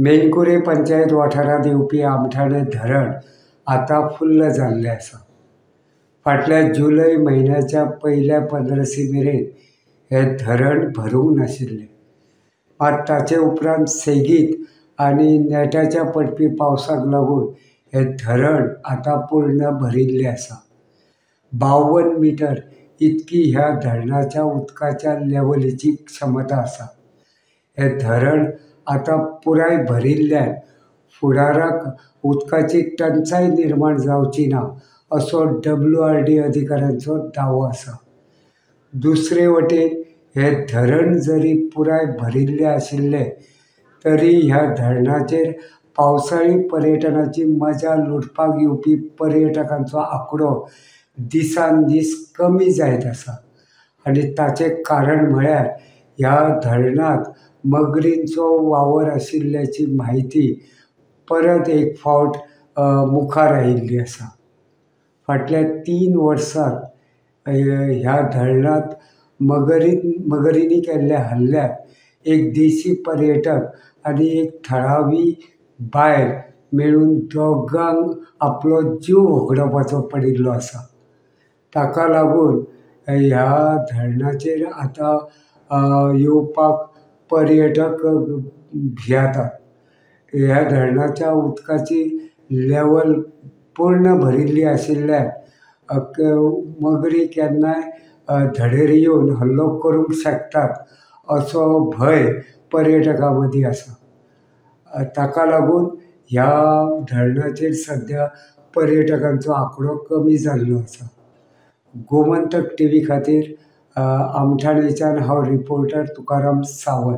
मेणकुरे पंचायत वाठारांत येवपी आमठाणें धरण आतां फुल्ल जाल्लें आसा. फाटल्या जुलय म्हयन्याच्या पयल्या पंद्रसी मेरेन हें धरण भरूंक नाशिल्लें. मात ताचे उपरांत सेगीत आनी नेटाच्या पडपी पावसाक लागून हें धरण आतां पूर्ण भरिल्लें आसा. 52 मिटर इतकी ह्या धरणाच्या उदकाच्या लेवलीची क्षमता आसा. हें धरण आतां पुराय भरिल्ल्यान फुडाराक उदकाची टंचाय निर्माण जावची ना असो WRD अधिकाऱ्यांचो दावो आसा. दुसरे वटेन हें धरण जरी पुराय भरिल्लें आशिल्लें तरी ह्या धरणाचेर पावसाळी पर्यटनाची मजा लुटपाक येवपी पर्यटकांचो आंकडो दिसान दीस कमी जायत आसा आनी ताचें कारण म्हळ्यार ह्या धरणांत मगरींचो वावर आशिल्ल्याची म्हायती परत एक फावट मुखार आयिल्ली आसा. फाटल्या 3 वर्सांत ह्या धरणांत मगरींनी केल्ल्या हल्ल्यात एक देशी पर्यटक आनी एक थळावी बायल मेळून दोगांक आपलो जीव होगडावपाचो पडिल्लो आसा. ताका लागून ह्या धरणाचेर आतां येवपाक पर्यटक भियेतात. ह्या धरणाच्या उदकाची लेवल पूर्ण भरिल्ली आशिल्ल्यान मगरी केन्नाय धडेर येवन हल्लो करूंक शकतात असो भंय पर्यटकां मदीं आसा. ताका लागून ह्या धरणाचेर सद्या पर्यटकांचो आंकडो कमी जाल्लो आसा. गोमंतक टीव्ही खातीर आमठाणेच्यान हांव रिपोर्टर तुकाराम सावंत.